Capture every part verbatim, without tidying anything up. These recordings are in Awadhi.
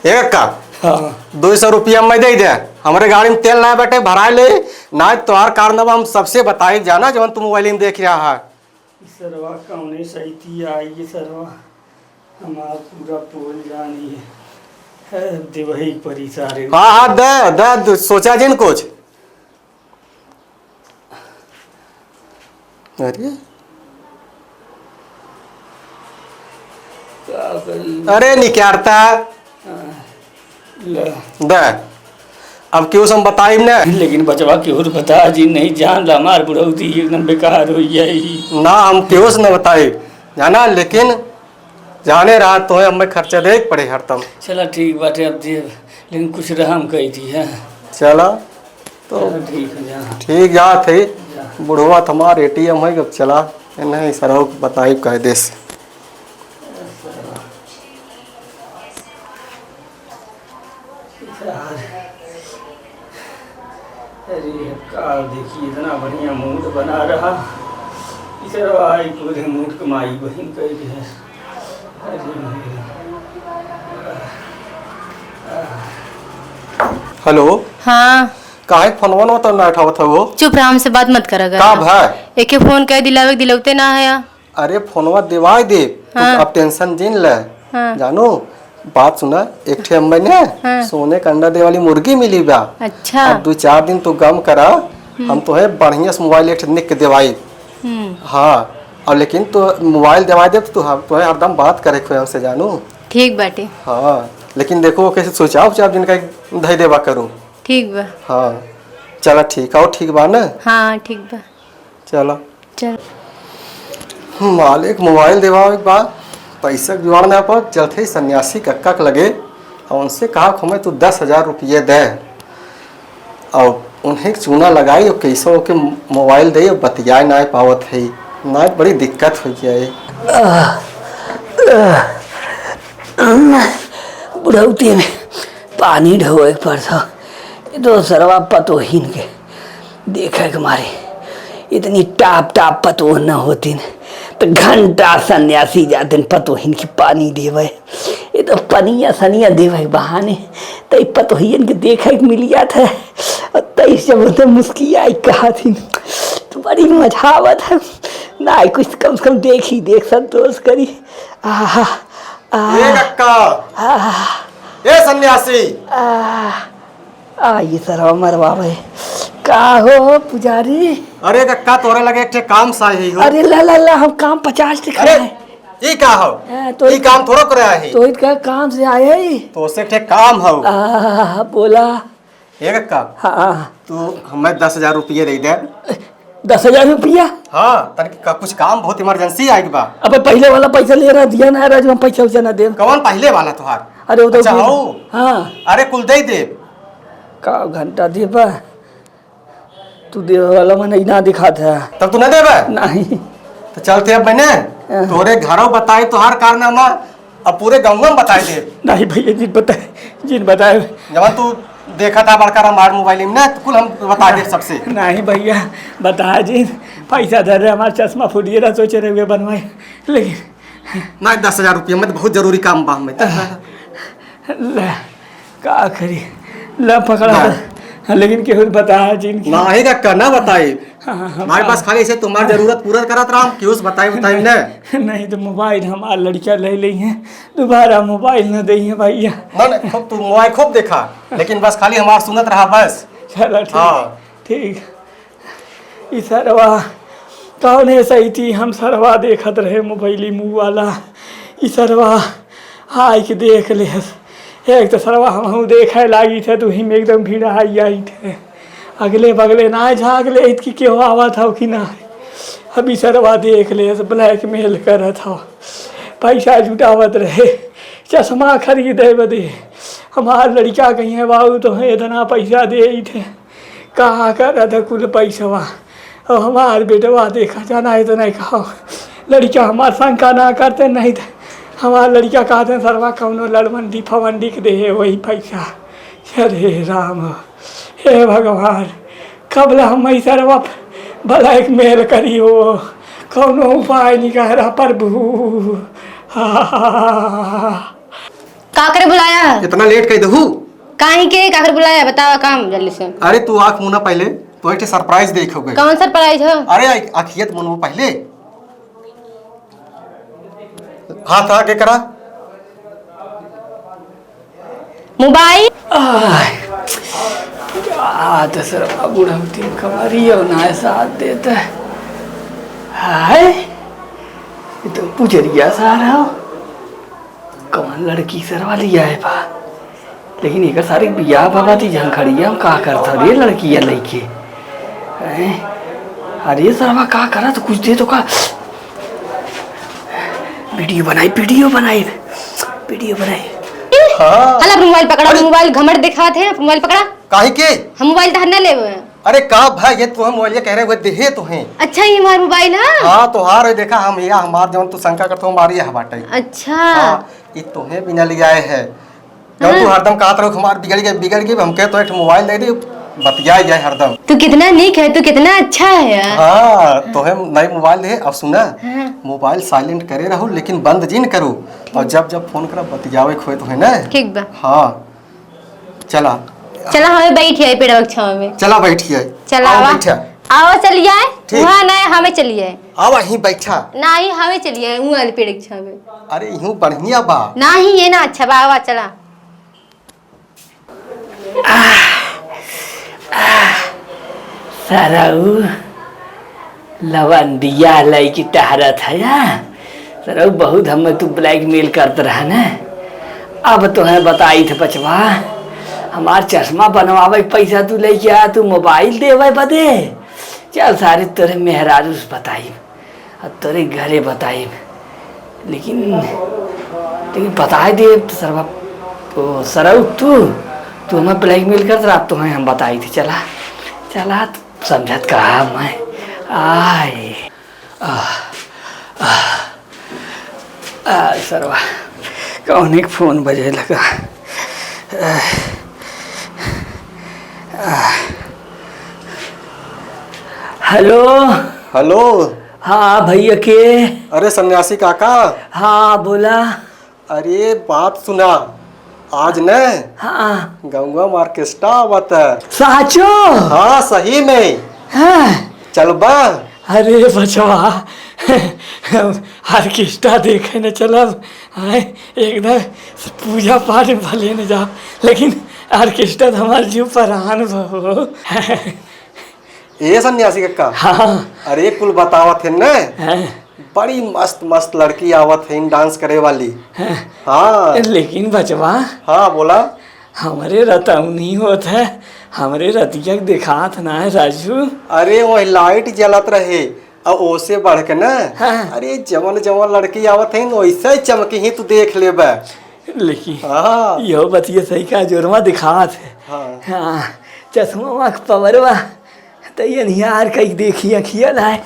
ए कक्का, हाँ। दुइ सौ रुपया मैं देइ दे, हमरे गाड़ी में तेल नाहीं बाटे, भराइ ले, नाहीं तोहार कारनामा हम सबसे बताई, जाना जवन तू मोबाइल में देखि रहा है। ई सरवा कौने सैती आई, ये सरवा हमार पूरा पोल जानी है। है, देवही परी सारे। हाँ, हाँ, दे, दे, दे, सोचा जिन कुछ। अरे। का करी? अरे, निकारता। हाँ। ले। दे। अब केहू से हम बताइब ना। लेकिन बचवा केहू से बता जी नहीं, जान ला हमार बुढ़ौती एकदम बेकार होइ जाई। ना, हम केहू से ना बताइब। जाना, लेकिन जाने रहा तोहे हमें खर्चा देइ के पड़े हरदम। चला ठीक बाटे, अब दे, लेकिन कुछ रहम कइ दी है। चला, तो चला ठीक है, जा। ठीक जात है। जा। बुढ़वा तो हमार ए टी एम है, अब चला, नहीं सरऊ के बताइब कायदे से। यार, अरे, का देखी, इतना बढ़िया मूड बना रहा, इधर आई पूरे मूड कमाई बहिन कह दे। अरे, हेलो। हाँ। काहे फोनवा न तो ना उठावत हो? चुप रहा, हमसे बात मत करा कर। का भाई? एके फोन कह दिलावे के दिलौते ना है। अरे, फोनवा देवाई दे, तू हाँ। अब टेंशन जिन ले। हाँ। जानू, बात सुना, एक ठे हम्मे ने हाँ। सोने के अंडा दे वाली मुर्गी मिली बा। अच्छा। अब दो चार दिन तू गम करा, हम्म। हम तोहे बढ़िया से मोबाइल एक ठे निक के देवाई। हम्म। हाँ, और लेकिन तू मोबाइल देवाई दे, तो तू हम, तोहे हरदम बात करे के हमसे जानू। ठीक बाटे। हाँ, लेकिन देखो, कैसे सोचा उचा जिनका धई देवा करू। ठीक बा। हाँ, चला ठीक है, ठीक बा ना? हाँ, ठीक बा। चला। चल। मालिक, मोबाइल देवावे के बाद पैसा के जुगाड़ ना पर चलते ही सन्यासी कक्का के लगे, और उनसे कहा कि हमें तू दस हजार रुपये दे, और उन्हें चूना लगाई और कैसे ओके मोबाइल दे, और बतियाए ना पावत है, ना बड़ी दिक्कत हो गया है। बुढ़ौती में पानी ढोए के पड़ता, ये तो सरवा पतोहिन के देखे के मारे इतनी टाप टाप पतोह न होतिन, त घंटा सन्यासी जातिन पतोहिन के पानी देवे। ये तो पनिया सनिया देवे के बहाने त ई पतोहियन के देखे के मिल जात है। और तई से बोलते मुस्कियाई कहा थी, तो बड़ी मजा आवत है ना, कुछ कम से कम देखी देख संतोष करी। आहा, आहा, ए कक्का, आहा, ए सन्यासी, आहा। आ, ये सरवा मरवा भाई। का हो पुजारी? अरे कक्का, तोरे लगे एक ठे काम से आए ही हो। अरे ला, ला, ला, हम काम पचास ठे अरे, कराए। ई का हो? हाँ, तो ई काम थोड़ो करे आए ही। तो इनका काम से आए ही। तो उसे एक ठे काम हो। आ, बोला। ए कक्का, हाँ। तू हमें दस हजार रुपये दे दे। दस हजार रुपया? हाँ, तनिक का, कुछ काम बहुत emergency आइल बा। अबे पहिले वाला पैसा ले रहा, दिया ना रहा, जो हम पैसा वैसा ना देब। कौन पहिले वाला तोहार? अरे वो तो अच्छा, वो हो। हाँ। अरे कुल दे दे। का घंटा देबा? तू देवे वाला मन ही ना दिखात है। तब तू ना देबे? नहीं। तो चलते अब मैंने हाँ। तोरे घरों बताई तोहार कारनामा। अब पूरे गाँव में बताई दे। नहीं भैया, जिन बताए, जिन बताए। जब तू देखा था बड़का रामायण मोबाइल में ना, तो कुल हम बता दे सबसे। नहीं भैया, बता जिन। पैसा धर रहे, हमारा चश्मा फूट गया, सोचे रहे हुए बनवाए, लेकिन नहीं, दस हजार रुपया में तो बहुत जरूरी काम बा हमें। ले, का करी? ले पकड़ा ना। तो। हाँ, लेकिन केहू बता जिन की। नहीं का, का ना बताई। हाँ, हाँ, हमारे हाँ। पास खाली ऐसे तुम्हारी जरूरत पूरा करत रहा, हम केहू से बताई, बताई ना। नहीं तो मोबाइल हमार लड़का ले ली हैं, दोबारा मोबाइल न दे हैं भैया। ना, ना, खूब तू मोबाइल खूब देखा, लेकिन बस खाली हमार सुनत रहा बस। चलो ठीक, हाँ। ठीक। ई सरवा कौने सही थी, हम सरवा देखत रहे मोबाइली मुँह वाला। ई सरवा आइ के देख लेस। एक तो सरवा हमहूँ देखे लागी थे, तो ही में एकदम भीड़ आई आई थे। अगले बगले ना झाँक लेत कि केहू आवत हौ कि ना। अब ई सरवा देख लेस, blackmail करत हौ, पैसा जुटावत रहे चश्मा खरीदे बदे। हमार लड़का कहिए, "बाबू, तोहे इतना पैसा देइत है।" कहाँ करत है कुल पैसवा? अब हमार बेटवा देखा जाना है तो नहीं कहा। लड़का हमार शंका ना करते नहीं थे। हमार लड़का कहते हैं, "सरवा कौनो लड़वंडी फवंडी के दे है वही पैसा।" अरे राम, हे भगवान, कब ले हम ई सरवा blackmail करी हो? कौनो उपाय निकाला प्रभु। हा। का करे बुलाया है? इतना लेट कइ देहू? काहे के का करे बुलाया? बतावा काम जल्दी से। अरे तू आँख मुना पहिले, तो एक ठे सरप्राइज देखे के। कौन सरप्राइज हो? अरे आँख-, आँखिया त मुनबू पहिले। हाथ आगे करा। मोबाइल। आह, का तो सरवा बुढ़ौती कमरियो ना साथ देता है। हाय, ये तो पुजरिया सारा हो। कौन लड़की सरवा लिया है बा? लेकिन एकर सारी बियाह बाबा ती झंखड़िया में का करता रे लड़किया लइके? हैं? अरे सरवा का करा तो कुछ दे तो का? वीडियो बनाई, वीडियो बनाई, वीडियो बनाई। हाँ। हला, मोबाइल पकड़ा, अरे। मोबाइल घमंड दिखात है, मोबाइल पकड़ा। काहे के? हम मोबाइल तहर न लेवे। अरे का भाई, ये तो हम मोबाइल कह रहे हुए देहे तो हैं। अच्छा, ये हमार मोबाइल है? हाँ, तोहार है, देखा हम या हमार जवन तू शंका करत हो, हमार यह बाटे। अच्छा। हाँ, ये तोहे बिना ले आए है। जब हाँ। तू हरदम कहत रहो हमार बिगड़ गए, बिगड़ गए, हमके तो एक मोबाइल दे दे, बतिया जाए हरदम। तू कितना नीक है, तू कितना अच्छा है। हाँ, तोहे नई मोबाइल दे। अब सुना, हाँ। मोबाइल साइलेंट करे रहो, लेकिन बंद जिन करो। और जब जब फोन करा बतियावे खोए तो है ना। ठीक बा। हाँ, चला। चला, हमें बैठ जाए पेड़वा के छाँव में। चला बैठ जाए। चला, आओ आवा। बैठा। आओ चलिए। ठीक। वहाँ नहीं, हमें चलिए। आवा, यहीं बैठा। नहीं, हमें चलिए, वहाँ वाले पेड़ के छाँव में। अरे, यूं बढ़िया बा। नहीं, ये ना अच्छा बा, आवा, चला। आह, आह, सरऊ, लवंडिया लइके टहरत है, हाँ? सरऊ, बहुत हमें तू ब्लैकमेल करत रहा ना। अब तोहे बताई थे बचवा, हमार चश्मा बनवावे के पैसा तू लइके आ, तू मोबाइल देवे बदे। चल सारे, तोरे मेहरारू से बताई। अब तोरे घरे बताइब, लेकिन, लेकिन बताए दे तो सरवा, ओ, सरऊ तू, तू हमें ब्लैकमेल करत रहा, तोहे हम बताई थे, चला, चला, तू समझत कहा मैं, आए, आ, आ, आ, सरवा, कौन एक फोन बजे लगा, आ, आ, हेलो। हेलो। हाँ भैया के। अरे सन्यासी काका। हाँ बोला। अरे बात सुना, आज न हाँ। गौवा में ऑर्केस्ट्रा आवत है। साचो? हाँ सही में। हाँ। चलबा? अरे बचवा, ऑर्केस्ट्रा देखे न चलब, आए, एकदम पूजा पाठ में भले न जाओ, लेकिन ऑर्केस्ट्रा तो हमार जीव परान बा हो। ए सन्यासी कक्का, हाँ। अरे कुल बतावत है न, हाँ। बड़ी मस्त मस्त लड़की आवत है डांस करे वाली। हाँ। हाँ। लेकिन बचवा, हाँ बोला। हमरे रतौनी होत है, हमरे रतिया के देखात ना है राजू। अरे वही लाइट जलत रहे, और ओसे बढ़ के ना, हाँ। अरे जवन जवन लड़की आवत है न, वैसे ही चमकी ही तू देख लेबे। लेकिन हाँ। यो बतिया सही का जोरमा दिखात है। हाँ। हाँ, चश्मा के पवरवा, तई अनियार कई देखी अखिया लाए।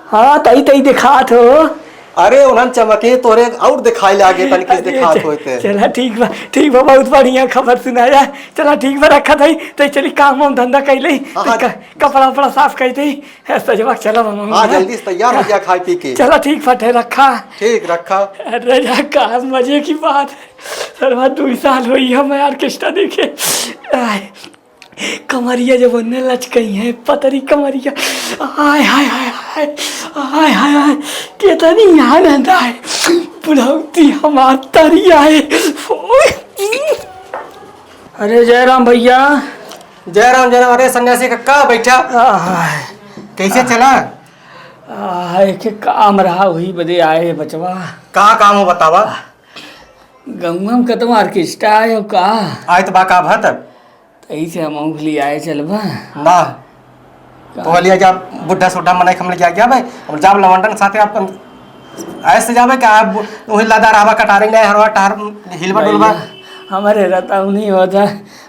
हाँ, तई, तई देखात हो। अरे, उन्हन चमके तोरे और दिखाई लागे, तनी किस अरे, देखात च-, होते। चला, ठीक बा, ठीक बा, बहुत बढ़िया खबर सुनाया। चला, ठीक बा, रखा तई, तई चली काम वाम धंधा कई ले, हाँ, तई हाँ। क-, कपड़ा उपड़ा साफ कई दे। है, सजवा, चला, मामा, हाँ, हाँ। जल्दी से तैयार हो जा खाए पी के। चला, ठीक बा, रखा। ठीक, रखा। अरे, जा, का मजे की बात है। सरवा, दो साल होई हम ऑर्केस्ट्रा देखे। आय। कमरिया जब ओन्ने लचकई है, पतरी कमरिया, आय हाय हाय हाय, आय हाय हाय, कितनी आनंद आए, बुढ़ौती हमार तरी आए। ओए। अरे जयराम भैया। जयराम, जयराम। अरे सन्यासी कक्का, बैठा। आय। कैसे चला? आय, के काम रहा, वही बदे आए बचवा। का काम हो बतावा? गौवा में कतवा ऑर्केस्ट्रा आए हो का? आए तो बा का भा तब? तई से हम अउंगली आए चलबा। ना। का? तो लिया जा बुढ़ा सुढ़ा मनाई हमले जा गया भाई। अब जाब लवंडन साथे आप ऐसे जाबे का आप वही लदा रहबा कटारे नहीं हरवा टहर हिलबा डुलबा। भैया, हमारे रतौनी होता।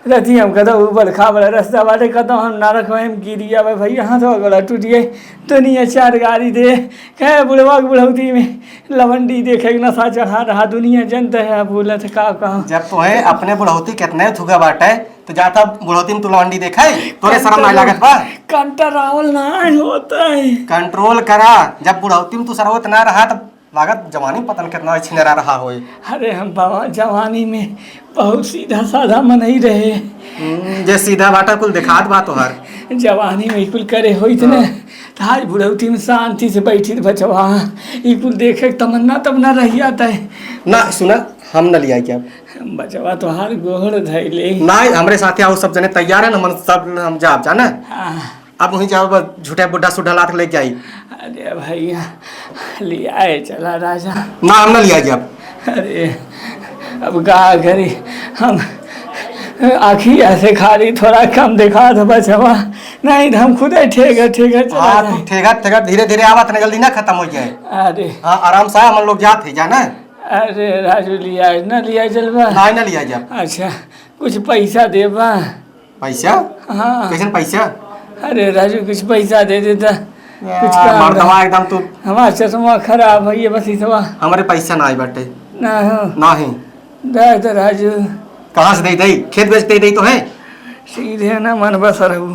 रतिया में कतौ ऊबड़ खाबड़ रस्ता बाटे, कतौ हम ना रखवाई, हम गिरी जाबे भैया, हाथ गोड़ा टूट गए। दुनिया चार गारी दे, कहे बुढ़वा के बुढ़ौती में लवंडी देखे के नशा चढ़ा रहा, दुनिया जनता है, बोलत का कहा। जब तोहे अपने बुढ़ौती कितने थुका बाटे, तो जाता बुढ़ौती में तू लवंडी देखे, तोरे शर्म ना लागत बा? कंट्रोल ना होता है। कंट्रोल करा, जब बुढ़ौती में तू सरवत ना रहा, तब लागत जवानी पता न कितना छिनरा रहा होए। अरे हम बाबा, जवानी में बहुत सीधा साधा मनई रहे। हम्म, जे सीधा बाटा कुल देखात बा तोहर। जवानी में कुल करे होइत न, हाँ। त आज बुढ़ौती में शांति से बैठित बचवा। ई कुल देखे के तमन्ना तब ना रहि जात है। ना, सुना, हम न लियाई के अब। बचवा तोहार गोड़ धइले। ना, हमरे साथे आओ, सब जने तैयार है न, हम सब, हम जाब, जाना? हाँ। अब वहीं जाओ, बस झूठे बुढ़ा सुढ़ा लात लेके आई। अरे भैया, लियाए चला राजा। ना, हम ना लियाए जाब। अरे, अब का करी हम, आँखिया से खाली थोड़ा कम देखा था बचवा, नहीं तो हम खुदे ठेकर ठेकर चला हाँ, तू जाए। ठेकर ठेकर धीरे धीरे आवा, इतना जल्दी ना खत्म हो जाए। अरे। हाँ, आराम से हम लोग जात है जाना। अरे राजू, लियाए ना लियाए चलबा? ना, ना लियाए जाब। अच्छा, कुछ पैसा देबा? पैसा? हाँ। कैसन पैसा? अरे राजू, कुछ पैसा दे देता। या, कुछ काम मर्दवा रहा। एकदम तू। हमार चश्मा खराब है, ये बस इसवा। हमरे पैसा ना आई बाटे। ना हो। ना ही। दे दे राजू। कहाँ से दे दे? खेत बेच दे दे तो है। सीधे ना मन बस रहू।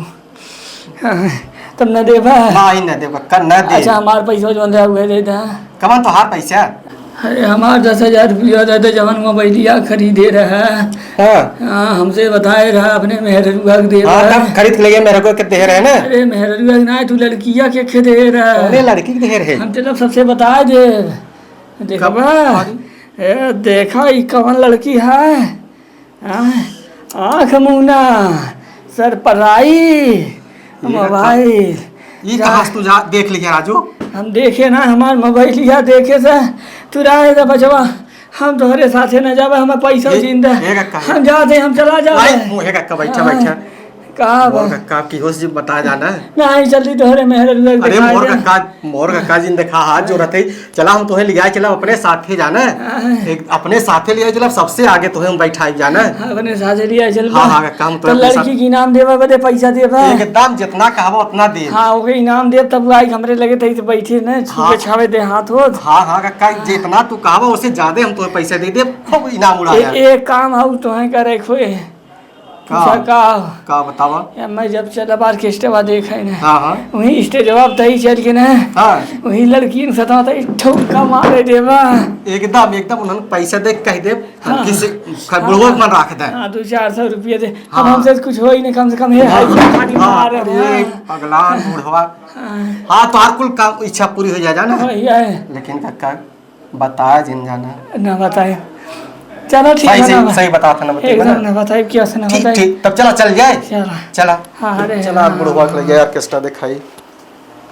हाँ, तब न देबा? ना ही ना देबा, कर न दे। अच्छा, हमार पैसा जौन रहा, उहे दे दा। कवन तोहार पैसा? अरे, हमार दस हजार रुपया दे दे, जवन मोबाइलिया खरीदे रहा। हाँ। हाँ, हमसे बताए रहा, अपने मेहररुआ के दे हाँ, रहा। तब खरीद के ले गए, मेहररुआ के दे रहे ना। अरे, मेहररुआ के ना, तू लड़किया के खे दे रहा। कौने लड़की के दे रहे? हम चलब सबसे बताए दे। देखबा? कब? ए, देखा, ई कवन लड़की है? हाँ, आँख मूना, सर पराई, ये का, मोबाइल। ये जा। कहाँ से तू जा, देख लिया राजू? हम देखे ना, हमार मोबाइलिया देखे से तू रहे दे बचवा, हम तोहरे साथे न जाबे, हमें पैसा ये, जिंदा। ये का, का? हम जाते, हम चला जाते। नहीं, मुँहे का, का बैठा, हाँ। बैठा। का मोर बा? कक्का, की होश जी बता जाना। नहीं, जल्दी तोहरे मेहररुआ के अरे दिखाई मोर दे। कक्का, मोर कक्का जिन देखा हाथ जोड़त है। चला हम तोहे लिया चला अपने साथे जाना। हाँ। एक अपने साथे लिया चला, सबसे आगे तोहे हम बैठाई जाना। हाँ, अपने साथे लिया चल हाँ, बा। हाँ, कक्का, हम तो तोहे अपने साथ लड़की के इनाम देबा बदे पैसा देबा। एकदम जितना कहबो उतना दे। हाँ, ओके इनाम देब तब आई हमरे लगे तई से बैठे न, छुए हाँ। छावे दे हाथ होत। हाँ, हाँ, कक्का, जितना तू कहबो उससे ज्यादा हम तोहे पैसा दे देब, खूब इनाम उड़ा ए-, यार। एक काम और तोहे करे खोए। का? पूछा का? का बतावा? या मैं जब चलब ऑर्केस्ट्रा देखे ना, हाँ, हाँ। वहीं स्टेजवा पे तई चल के ना, हाँ। वहीं लड़की के साथ एक ठुमका मारे देबा। एकदम, एकदम उन्हन पैसा दे के कह देब, हाँ। किसी हाँ। बुढ़वा के मन राख दे। हाँ, दो चार सौ रुपया दे। हाँ। अब हमसे कुछ होई नहीं, कम से कम ये हाँ। हाई खाटी हाँ, मार, अरे, हाँ। पगलान बुढ़वा। हाँ। हाँ, तोहार कुल काम इच्छा पूरी हो जाए, जाना? वही है। लेकिन कक्का, बताए जिन जाना। ना बताए। चलो ठीक सही, है, सही, ना सही बता था ना, बताए एकदम ना। ना बताए, क्या से ना ठीक, बताए। ठीक, तब चला, चल जाए। चला। चला। हाँ, अरे, चला, हाँ। बुढ़वा के लगे ऑर्केस्ट्रा दिखाई।